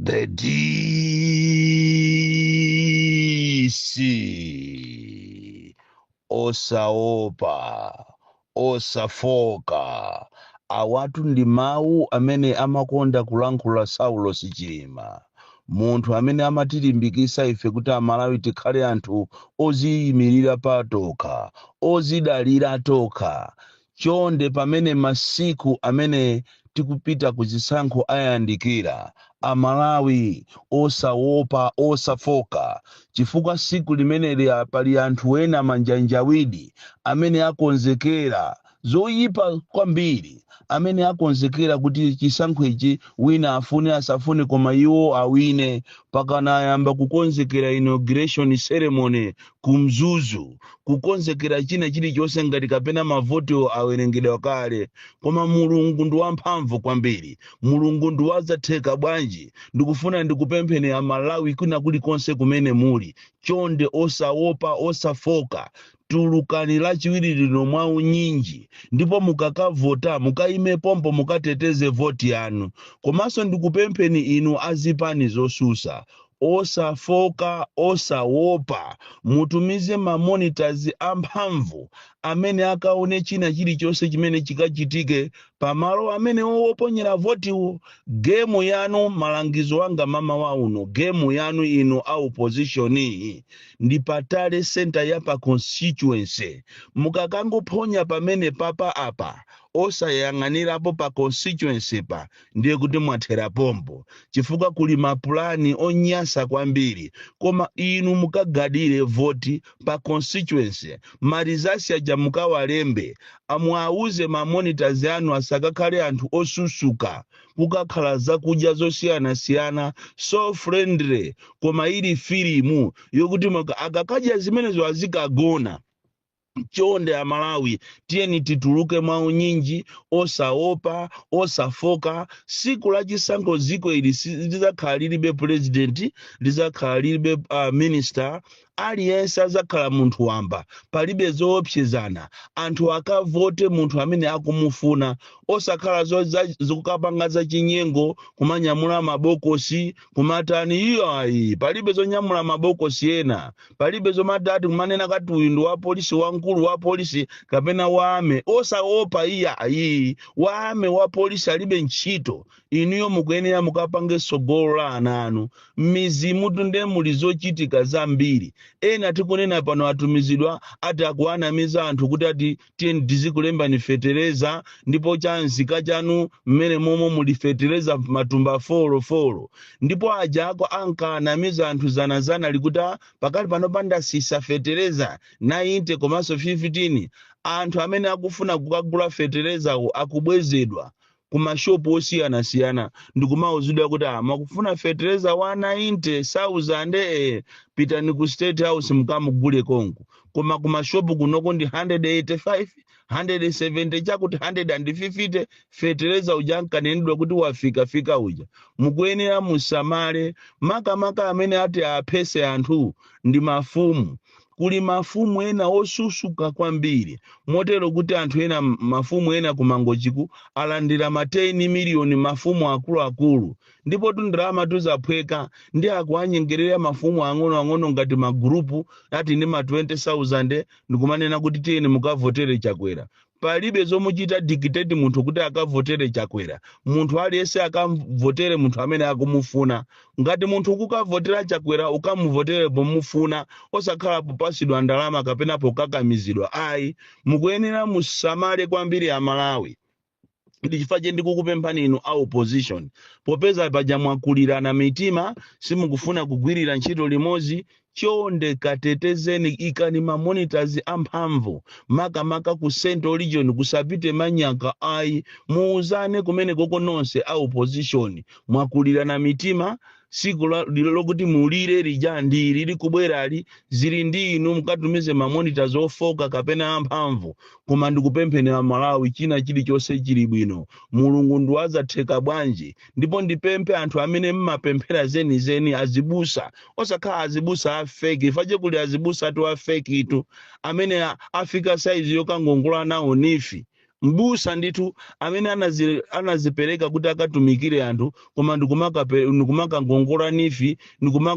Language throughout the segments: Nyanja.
The DC, osaopa, osafoka. Awatu ndi mawu amene amakonda kulankhula Saulos Chilima, munthu amene amatilimbikitsa ife kuti Amalawi tikhale anthu oziyimirira patokha, ozidalira tokha. Chonde, pamene masiku amene tikupita ku zisankho ayandikira, Amalawi, osaopa, osafoka, chifukwa siku limeneli pali anthu ena manjanjawidi amene akonzekera zoyipa kwambiri, amene akonzekera kuti chisankho ichi, wina afune asafune, koma iwo awine. Pakana ayamba kukonzekera inauguration ceremony ku Mzuzu, kukonzekera china chilichonse ngati kapena mavotiwo awerengedwa kale. Koma Mulungu ndi wamphamvu kwambiri, Mulungu ndi wadzatheka bwanji. Ndikufuna ndikupempheni Amalawi kwina kulikonse kumene muli, chonde, osaopa, osafoka, tulukani Lachiwiri lino mwaunyinji, ndipo mukakavota mukayime pompo, mukateteze voti yanu. Komanso ndikupempheni inu azipani zosusa, osafoka, osaopa, mutumize ma monitors amphamvu amene akaone china chilichonse chimene chikachitike pamalo amene woponyera votiwo. Game yanu, malangizo anga mama wa uno, game yanu inu a opposition ndi pa tally center ya pa constituency. Mukakangophonya pamene papa apa, osayang'anirapo pa constituency pa, ndiye kuti mwathera pompo, chifukwa kuli mapulani onyasa kwambiri. Koma inu mukagadire voti pa constituency, ma results aja mukawalembe, amwauze ma monitors anu asakakhale anthu osusuka. Kukakhala zakudya zosiyanasiyana, so friendly, koma ili filimu yokuti akakadya zimenezo azikagona. Chonde Amalawi, tiyeni tituluke mwaunyinji, osaopa, osafoka. Siku la chisankho ziko ili lizakhala lilibe president, lizakhala lilibe minister, aliyense azakhala munthu wamba, palibe zoopsezana. Anthu akavote munthu amene akumufuna, osakhala zokapanga zachinyengo, kumanyamula mabokosi, kumatani. Iyo ayi, palibe zonyamula mabokosi ena, palibe zomatati kumanena kati uyu ndi wa polisi, wamkulu wa polisi kapena wa army. Osaopa, iya ayi, wa army, wa polisi alibe ntchito. Inuyo mukuyenera mukapange tsogolo la ana anu. M'mizimu tunde muli zochitika zambiri. Ena tikunena pano atumizidwa, ati akuanamiza anthu kuti ati tiyeni tizikulembani fetereza, ndipo chanzika chanu mmene momwe muli fetereza matumba 4 4. Ndipo aja ako ankanamiza anthu zanazana likuti, "Ah, pakali pano pandasisa fetereza 90 komanso 15." Anthu amene akufuna kukagula feterezawo akubwezedwa ku mashopu osiyanasiyana ndikumauzidwa kuti, "Ah, makufuna fetereza wa 90,000, pitani ku State House mukamugule konko, koma ku mashopu kunoko ndi 185, 170 chakuti 150." Fetereza uja ankanenedwa kuti wafika fika uja. Mukuyenera musamale, makamaka amene ati aphese anthu ndi mafumu. Kuli mafumu ena osusuka kwambiri, motero kuti anthu ena, mafumu ena kumangochiku alandira ma 10 miliyoni, mafumu akuluakulu, ndipo tundalama tuzaphweka ndi akuanyengerera mafumu ang'onoang'ono ngati magurupu ati ndi ma 20,000, ndikumanena kuti tiyeni mukavotere Chakwera. Palibe zomuchita dictate munthu kuti akavotere Chakwera. Munthu aliyense akavotere munthu amene akumufuna. Ngati munthu ukukavotera Chakwera, ukamuvotere pomufuna, osakhala popasidwa ndalama kapena pokakamizidwa ayi. Mukuyenera musamale kwambiri Amalawi. Ndi chifukwa che ndikukupemphani inu a opposition, popeza paja mwakulirana mitima, simukufuna kugwirira ntchito limodzi, chonde katetezeni, ikani ma monitors amphamvu, makamaka ku Central Region, kusapite manyaka ayi. Muuzane kumene koko nonse a opposition, mwakulirana mitima. Siku lokuti mulire lija ndili likubwerali, zili ndi inu. Mukatumize ma monitors ofoka kapena amphamvu. Koma ndikupempheni Amalawi, china chilichonse chili bwino, Mulungu ndiwadzatheka bwanji. Ndipo ndipemphe anthu amene mmapemphera zenizeni, azibusa, osakhala azibusa a fake fache. Kuli azibusa atu a fake itu amene afika saizi yokangongola nawo nifi. Mbusa ndithu amene anazipereka kuti akatumikire anthu, koma ndikumakangongola NEEF,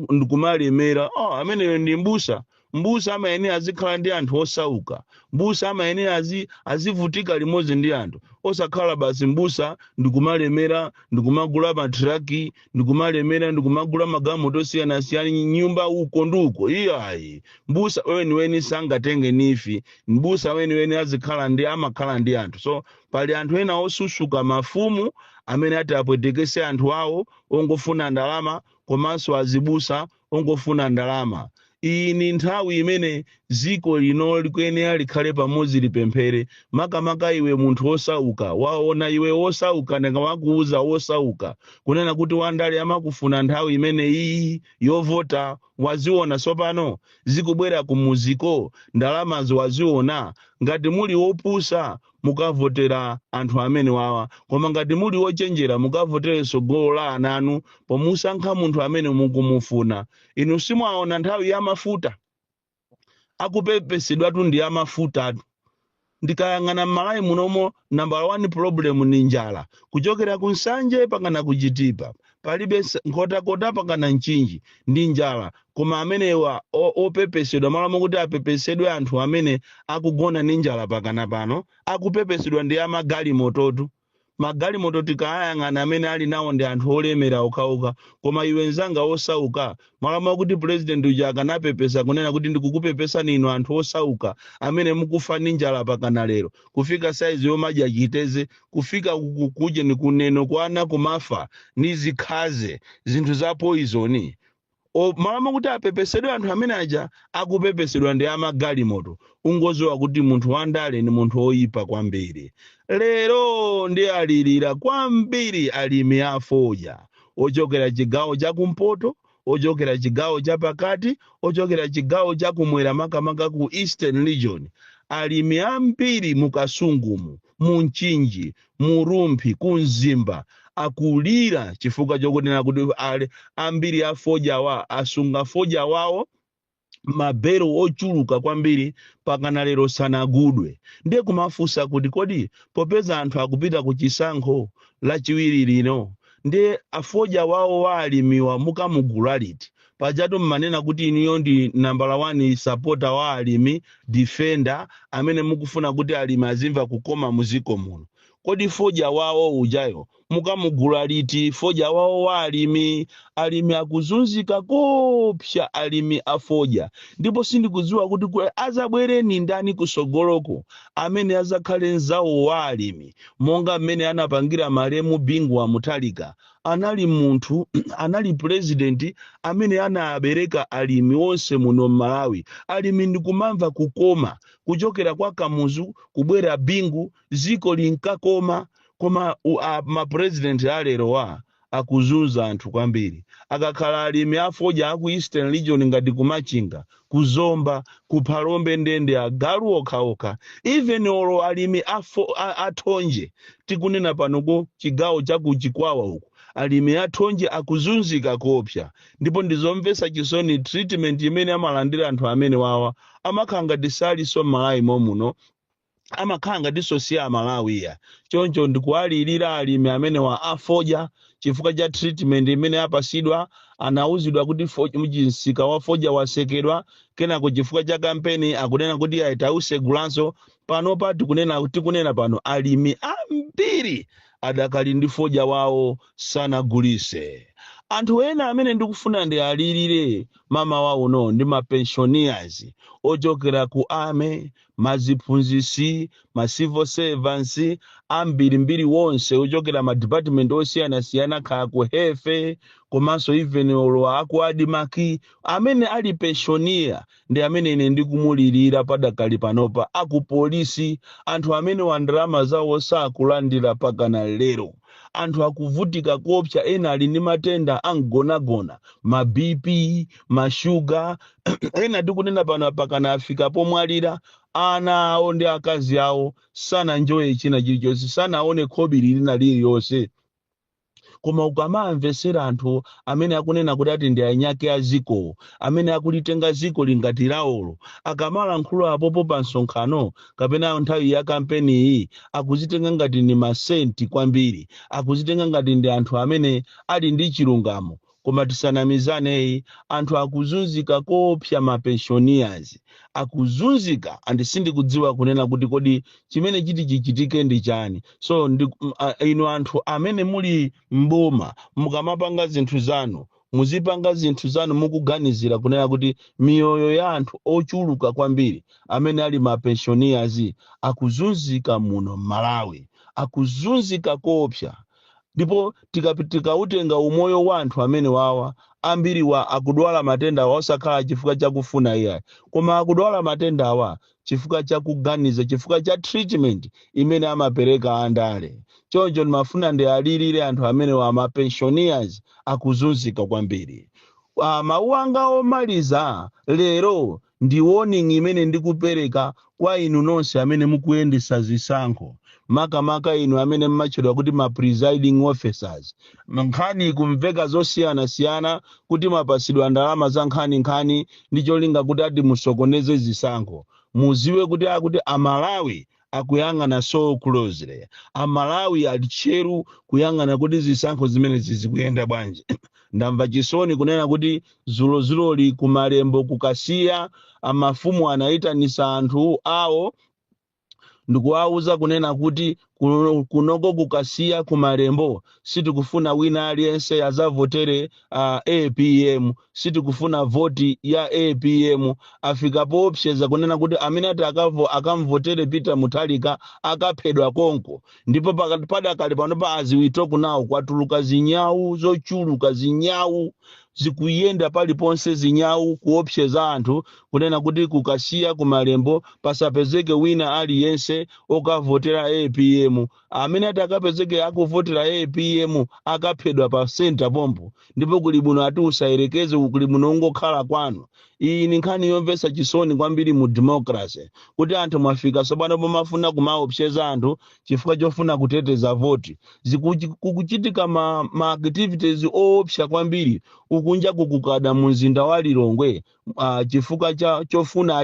ndikumalemera. Oh, ameneyo ndi mbusa? Mbusa amayenera azikhala ndi anthu osauka. Mbusa amayenera azivutika limodzi ndi anthu, osakhala basi mbusa ndikumalemera, ndikumagula matraki, ndikumalemera, ndikumagula magalimoto osiyanasiyana, nyumba uko ndi uko. Iyayi, mbusa weniweni sangatenge NEEF. Mbusa weniweni azikhala ndi amakhala ndi anthu. So pali anthu ena osusuka, mafumu amene ati apwetekese anthu awo ongofuna ndalama, komanso azibusa ongofuna ndalama. Iyi ni nthawi imene dziko lino likuyenera likhale pamodzi, lipemphere, makamaka iwe munthu wosauka. Waona iwe wosauka, ndingawakuuza wosauka kunena kuti wandale amakufuna nthawi imene iyi yovota. Waziona tsopano zikubwera kumuziko, ndalamazo waziona. Ngati muli wopusa, mukavotera anthu amene wawa, koma ngati muli wochenjera, mukavotere tsogolo la ana anu pomusankha munthu amene mukumufuna. Inu simwaona nthawi ya mafuta, akupepesedwatu ndi amafutatu. Ndikayang'ana m'Malawi munomo, number one problem ni njala, kuchokera ku Nsanje pakana ku Chitipa, palibe Nkhotakota pakana Mchinji, ndi njala. Koma amenewa opepesedwa, malo mokuti apepesedwe anthu amene akugona ndi njala pakana pano, akupepesedwa ndi amagalimototu. Magalimoto tikayang'ana, amene ali nawo ndi anthu olemera okhaokha. Koma iwe mzanga osauka, malo mokuti president uja akanapepesa kunena kuti ndikukupepesani inu anthu osauka amene mukufa ndi njala pakana lero, kufika saizi yomadya chiteze, kufika kuje ni kuneno kwana kumafa ndi zikhaze, zinthu za poison, malo mokuti apepesedwe anthu amene aja, akupepesedwa ndi amagalimoto. Ungoziwa kuti munthu wandale ni munthu oyipa kwambiri. Lero ndi alirira kwambiri alimi afodya ochokera chigawo chakumpoto, ochokera chigawo chapakati, ochokera chigawo chakumwera, makamaka ku Eastern Region. Alimi ambiri mu Kasungumu, mu Mchinji, mu Rumphi, ku Mzimba, akulira chifukwa chokunena kuti ali ambiri afodya wa asunga fodya wawo mabero ochuluka kwambiri, pakana lero sanagudwe. Ndiye kumafunsa kuti kodi popeza anthu akupita ku chisankho Lachiwiri lino, ndiye afodya wawo wa alimiwa mukamugula liti? Pajatu mmanena kuti inuyo ndi nambala 1 supporter wa alimi, defender amene mukufuna kuti alimi azimva kukoma muziko muno. Kodi fodya wawo ujayo mukamugula liti, fodya wawo wa alimi? Alimi akuzunzika kopsa, alimi afodya. Ndipo sindikudziwa kuti azabwere ni ndani kusogoloko amene azakhale mzawo wa alimi monga mmene anapangira malemu Bingu wa Mutharika. Anali munthu, anali president amene anabereka alimi onse muno m'Malawi. Alimi ndikumamva kukoma kuchokera kwa Kamuzu kubwera Bingu, ziko linkakoma. Koma mapresident alero wa akuzunza anthu kwambiri. Akakhala alimi afodya aku Eastern Region, ngati kuMachinga, kuZomba, kuPhalombe, ndende agalu okhaokha. Even olo alimi athonje, tikunena pano ku chigawo chakuChikwawa uku, alimi athonje akuzunzika kopsa. Ndipo ndizomvetsa chisoni treatment imene amalandira anthu amene wawa. Amakhala ngati salinso m'Malawi momuno, amakhala ngatinso si Amalawiya. Choncho ndikuwalirira alimi amene wa afodya chifukwa cha treatment imene apasidwa. Anauzidwa kuti msika wa fodya wasekedwa, kenako chifukwa cha kampeni akunena kuti aitausegulanso. Panopa tikunena pano, alimi ambiri adakali ndi fodya wawo sanagulise. Anthu ena amene ndikufuna ndi alirire mama wawo no ndi mapensioners ochokera ku army, maziphunzisi, ma civil servants ambirimbiri wonse ochokera ma department osiyanasiyana, kaya ku health, komanso even olo aku ADMARC. Amene ali pensioner ndi amene ine ndikumulirira padakali panopa. Aku polisi, anthu amene wa ndalama zawo sakulandira pakana lero. Anthu akuvutika kopsa, ena ali ndi matenda amgonagona, ma BP, mashuga. Ena tikunena pano pakana afika pomwalira. Ana awo ndi akazi awo sananjoye china chilichonse, sanaone khobiri lina lililonse. Koma ukamamvesera anthu amene akunena kuti ati ndi anyake a ziko, amene akulitenga ziko lingati lawolo, akamalankhula apopo pa msonkhano kapena nthawi ya kampeni iyi, akuzitenga ngati ndi ma saint kwambiri, akuzitenga ngati ndi anthu amene ali ndi chilungamo. Koma tisanamizaneyi, anthu akuzunzika koopsa, ma pensioners akuzunzika, and sindikudziwa kunena kuti kodi chimene chiti chichitike ndi chani. So inu anthu amene muli mboma, mukamapanga zinthu zanu, muzipanga zinthu zanu mukuganizira kunena kuti miyoyo ya anthu ochuluka kwambiri amene ali ma pensioners akuzunzika muno Malawi, akuzunzika koopsa. Ndipo tikautenga umoyo wa anthu amene wawa, ambiri wa akudwala matenda awa osakhala chifukwa chakufuna iyayi, koma akudwala matenda awa chifukwa chakuganiza, chifukwa cha treatment imene amapereka andale. Choncho ndimafuna ndialirire anthu amene wa ma pensioners akuzunzika kwambiri. Mawu anga omaliza lero ndi warning imene ndikupereka kwa inu nonse amene mukuyendesa zisankho, makamaka inu amene mmatchedwa kuti ma presiding officers. Nkhani kumveka zosiyanasiyana kuti mapasidwa ndalama za nkhaninkhani ndi cholinga kuti ati musokoneze zisankho. Muziwe kuti akuti Amalawi akuyang'ana so closely, Amalawi ali tcheru kuyang'ana kuti zisankho zimenezi zikuyenda bwanji. Ndamva chisoni kunena kuti zulozuloli kumalembo kukasiya, amafumu anayitanisa anthu awo ndikuwawuza kunena kuti kunoko kukasiya kumalembo sitikufuna wina aliyense azavotere APM, sitikufuna voti ya APM. Afika poopseza kunena kuti amene ati akamvotere Peter Mutharika akaphedwa konko. Ndipo padakali panopa, as we talk now, kwatuluka zinyawu zochuluka, zinyawu zikuyenda paliponse, zinyawu kuopseza anthu kunena kuti kukasiya kumalembo pasapezeke wina aliyense okavotera APM. Amene ati akapezeke akuvotera APM akaphedwa pa center pompo, ndipo kuli bwino ati usayerekeze, kuli bwino ungokhala kwanu. Iyi ni nkhani yomvetsa chisoni kwambiri mu democracy, kuti anthu mwafika tsopano pomafuna kumaopseza anthu chifukwa chofuna kuteteza voti. Kukuchitika ma activities oopsa kwambiri ukunja kukukada mu mzinda wa Lilongwe, chifukwa cha chofuna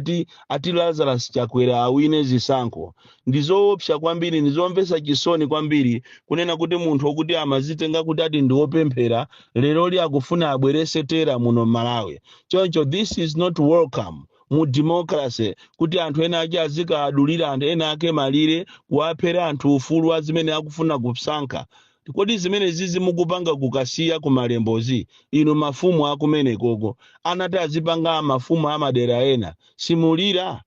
ati Lazarus Chakwera awine zisankho. Ndizoopsa kwambiri, ndizomvetsa chisoni kwambiri kunena kuti munthu wokuti amazitenga kuti ati ndi wopemphera, leroli akufuna abwerese terror muno Malawi. Choncho this is not welcome mu democracy, kuti anthu ena ake azikadulira anthu ena ake malire, kuwaphera anthu ufulu wa zimene akufuna kusankha. Kodi zimene zizi mukupanga kukasiya kumalembozi, inu mafumu akumenekoko, anati azipanga mafumu amadera ena, simulira?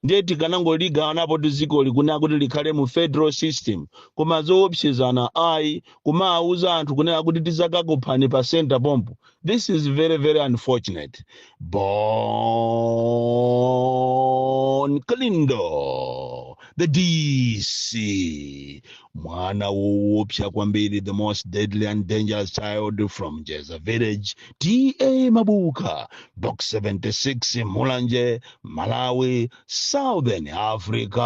Ndiye tikanangoligawana kuti dziko likuna kuti likhale mu federal system, koma zoopsezana ayi, kumawuza anthu kunena kuti tizakakuphani pa center pompo. This is very very unfortunate. Bon Kalindo, the DC, mwana woopsa kwambiri, the most deadly and dangerous child from Jeza Village, TA Mabuka, Box 76, Mulanje, Malawi, Southern Africa.